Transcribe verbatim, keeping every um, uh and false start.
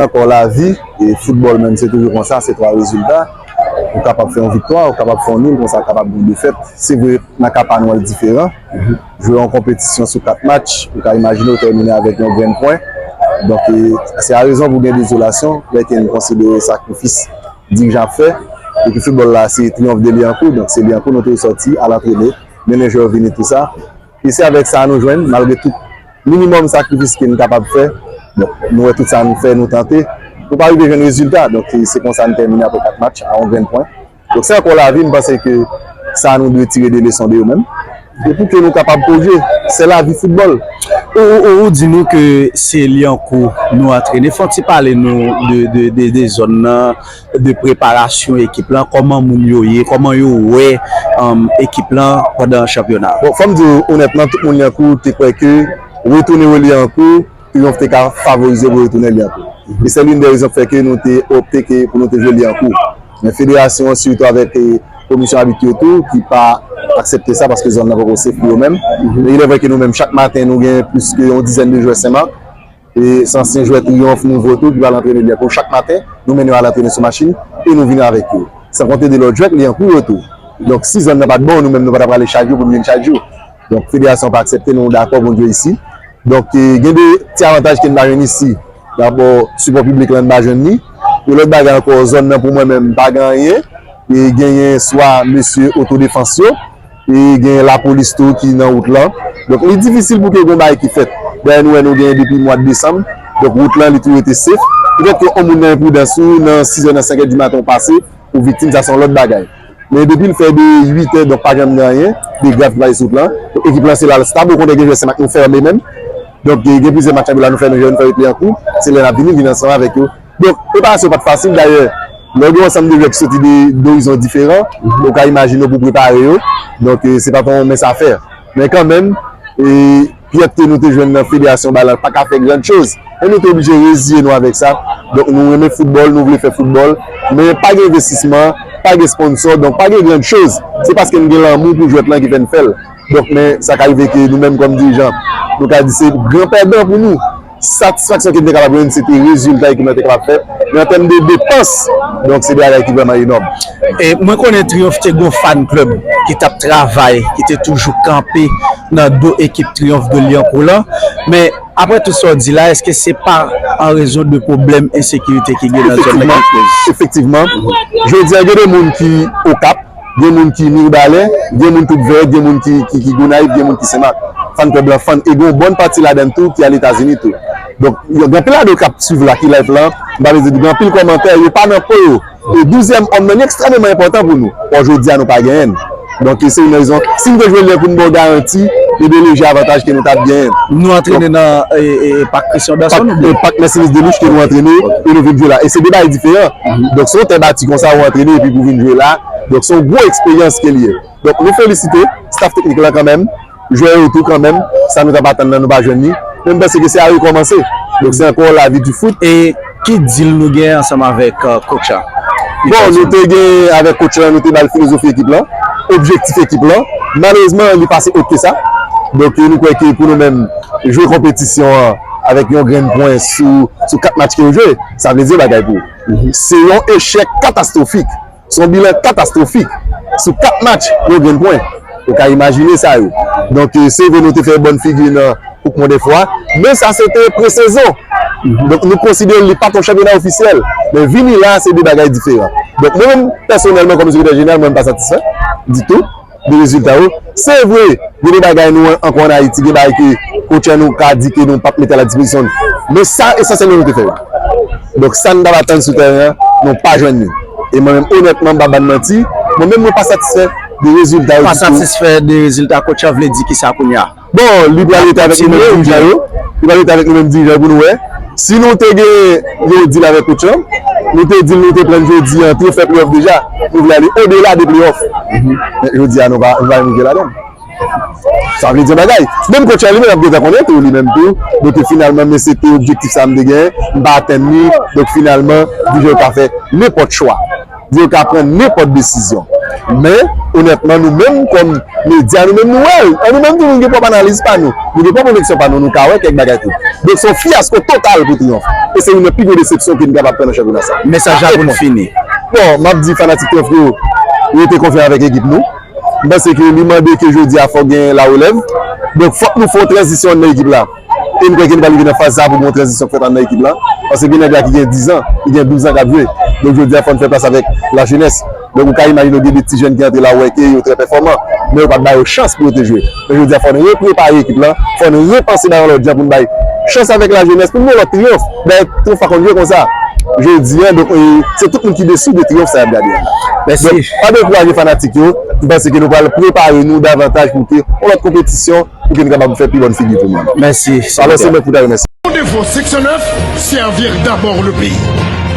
Ankò lavi, e foutbòl menm se toujou konsa, se twa rezilta. Ou kapab fè yon viktwa, ou kapab fè yon nil, konsa kapab gen defèt. Se vre, nan ka pa nou, l diferan. Jwe yon konpetisyon sou kat match, ou ka imajine w tèmine avèk yon grenn pwen. Donk, e, se a rezon pou gen dezolasyon, lè ke n konsidere sakrifis dirijan ap fè, epi foutbòl la, se triyonf de Lyankou, donk se Lyankou nou te sòti al antrene, mennen jwè yo vini, tou sa. E se avèk sa nou jwenn, malgre tout minimòm sakrifis ke n kapab fè. Donk, nou wè tout sa nou fè, nou tante. Nou pa rive jwenn rezilta. Donk, se konsa nou tèmine apre kat match a yon grenn pwen. Donk, se ankò lavi, m panse ke sa nou dwe tire de leson de yo menm. E pou ke nou kapab pwogre, se lavi foutbòl. Ou, ou, ou di nou ke se Lyankou nou antrene. Fè yon ti pale nou de, de, de, de zòn nan, de preparasyon ekip lan, kòman moun yo ye, kòman yo wè um, ekip lan pandan chanpyona. Bon, fò m di w onètman, tout moun Lyankou te kwè ke retounen yo Lyankou, triyonf te ka favorize pou retounen Lyankou. E se l'une des raisons ki fè ke nou te opte ke pou nou te jwe Lyankou. Men federasyon an, sitou avèk e, komisyon abit yo tou, ki pa aksepte sa paske zòn nan poko safe pou yo menm. Men il est vrai que nou menm, chak maten, nou gen plis ke yon dizèn de jwè Senmak. E se ansyen jwè Triyonf, nouvo tou, ki pral antrene Lyankou chak maten. Nou mennen yo al antrene sou machin e nou vini avèk yo. San konte de lòt jwè k Lyankou yo tou. Donk, si zòn nan pa t bon, nou menm nou pa t ap prale chak jou pou n vin chak jou. Donk, federasyon pa aksepte nou dakò pou n jwe isi. Donk, e, gen de ti avantaj ke n pa jwenn isi. Dabò, sipò piblik lan n pa jwenn li. E lòt bagay ankò, zòn nan pou mwen menm, m pa gen anyen. E genyen swa mesye otodefans yo, e genyen lapolis tou ki nan wout lan. Donk, li difisil pou ke gen yon bagay ki fèt. Dayè, nou wè nou genyen depi mwa desanm. Donk, wout lan, li tou rete safe. Petèt ke yon moun nan enpridans ou, nan sizè, nan senkè di maten ou pase, ou viktim, sa se yon lòt bagay. Men depi l fè de uit è, donk pa janm gen anyen de grav ki pase sou wout lan. Donk, ekip lan se la l stab, okontrè gen jwè Senmak nou fèmen menm. Donk, gen plizyè match apre la nou fèmen jwè, nou fè yo peye an kou. Se lè n ap vini, vin ansanm avèk yo. Donk, preparasyon pa t fasil, dayè, lè w gen yon ansanm de jwè ki soti de, dorizon diferan, ou ka imajine w pou prepare yo. Donk, e, se pa t yon mens a fè. Men kanmenm, e, pyèt ke nou te jwenn nan federasyon ba la pa ka fè grann choz. Men nou te oblije reziye nou avèk sa. Donk, nou renmen foutbòl, nou vle fè foutbòl, men pa gen envestisman, pa gen sponsò, donk pa gen grann choz. Se paske n gen lanmou pou jwèt lan ki fè n fè l. Donk, men sa ka rive ke nou menm kòm dirijan, nou ka di se gran pèdan pou nou. Satisfaksyon ke n te kapab jwenn, se te rezilta ekip lan te kapab fè. Men an tèm de depans, donk se de bagay ki vrèman enòm. E mwen konnen Triyonf te gen yon fan club ki t ap travay, ki te toujou kanpe nan do ekip Triyonf de Lyankou lan. Men apre tout sa w di la, èske se pa an rezon de pwoblèm ensekirite ki gen nan zòn nan ki koz? Efektivman. Jodi a, gen de moun ki Okap, gen moun ki Mibalè, gen moun tout Vèyèt, gen moun ki, ki, ki Gonayiv, gen moun ki Senmak. Fan club lan fan, e gen yon bòn pati ladan l tou ki al Etazini tou. Donk, gen anpil ladan yo k ap swiv la, ki live lan, m pa vle di, gen anpil kòmantè, yo pa nan po yo. E douzyèm òm nan, li ekstrèmeman enpòtan pou nou. Ò, jodi a, nou pa genyen l. Donk, se youn nan rezon. Si n te jwe Lyankou, m ba w garanti, e de lejè avantaj ke nou t ap genyen. Nou antrene nan e, e, e, pak Christian Anderson oubyen? Pak Mercedes Delouche ke nou antrene, e nou vin jwe la. E se de bagay diferan. Donk, se yon tè bati konsa ou antrene epi pou vin jwe la. Donk, se yon gwo eksperyans ke l ye. Donk, nou felisite staff teknik lan kanmenm, jwè yo tou kanmenm, sa nou t ap atann nan nou pa jwenn li. Men m panse ke se a rekòmanse. Donk, se ankò lavi di fout. E ki deal nou gen ansanm avèk, euh, coach la? Bon, nou te gen avèk coach lan, nou te ba l filozofi ekip lan, objektif ekip lan. Malerezman, li pase ot ke sa. Donk, nou kwè ke pou nou menm, jwe konpetisyon an avèk yon grenn pwen sou, sou kat match ke yo jwe, sa vle di yon bagay pou ou. Se yon echèk katastwofik. Se yon bilan katastwofik. Sou kat match, yon grenn pwen. Ou ka imajine sa yo. Donk, e, se vre nou te fè bòn figi nan Koup Mond Enfo a, men sa se te presezon. Donk, nou konsidere li pa t yon chanpyona ofisyèl. Men vini la, se de bagay diferan. Donk, mwen menm, pèsonèlman, kòm sekretè jeneral, mwen, m pa satisfè ditou de rezilta yo. Se vre, gen de bagay nou ankò ann Ayiti, gen bagay ke coach an nou ka di ke nou p ap mete a la dispozisyon n. Men sa, esansyèlman, nou te fè yo. Donk, sa n t ap atann sou tèren an, nou pa jwenn li. E mwen menm, onètman, m pa ba n manti, mwen menm, mwen pa satisfè de rezilta yo ditou. Pa satisfè de rezilta coach an vle di kisa kounye a? Bon, li pral rete avèk nou menm dirijan yo. Li pral rete avèk nou menm dirijan yo pou nou wè. Si nou te gen yon deal avèk coach lan, nou te di l nou te pran jodi an tou fè playoff deja. Nou vle ale odela de playoff. Men jodi a nou pa, nou pa menm rive ladan l. Sa vle di yon bagay. Menm coach lan li menm ap gentan konnen tou, li menm tou. Donk finalman, men se te objektif sa m te genyen. M pa atenn li. Donk finalman, dirijan yo ka fè nenpòt chwa. Yo ka pran nenpòt desizyon. Men, onètman, nou menm, kòm medya, nou menm, nou wè l. An nou menm tou, nou gen pwòp analiz pa nou. Nou gen pwòp refleksyon pa nou, nou ka wè kèk bagay tou. Donk, se yon fyasko total pou Triyonf. E se youn nan pi gwo desepsyon ke n kapab fè nan chanpyona sa. Mesaj la pou n fini. Bon, m ap di fanatik Triyonf yo, rete konfyan avèk ekip nou. M panse ke li mande ke jodi a fòk gen larelèv. Donk, fòk nou fè yon tranzisyon anndan ekip la. E m kwè ke nou pral rive nan faz sa pou gen yon tranzisyon k fèt anndan ekip la. Paske gen nèg la ki gen diz an, ki gen douz an k ap jwe. Donk, jodi a, fò n fè plas avèk lajenès. Donk, ou ka imajine w gen de ti jèn ki antre la, ou wè ke yo trè pèfòman. Men yo pa t ba yo chans pou yo te jwe. Men jodi a, fò n reprepare ekip la. Fò n repanse bagay yon lòt jan pou n bay chans avèk lajenès, pou n gen yon lòt Triyonf. Dayè, Triyonf pa konn jwe konsa. Jodi a, donk, e, se tout moun ki desi de Triyonf sa y ap gade a. Mèsi. Donk, pa dekouraje fanatik yo. M panse ke nou pral prepare nou davantaj pou ke yon lòt konpetisyon, pou ke n kapab fè pi bòn figi pou nou. Mèsi. Alò, se mwen pou ta remèsye. Fondez-vous section neuf, servir d'abord le pays.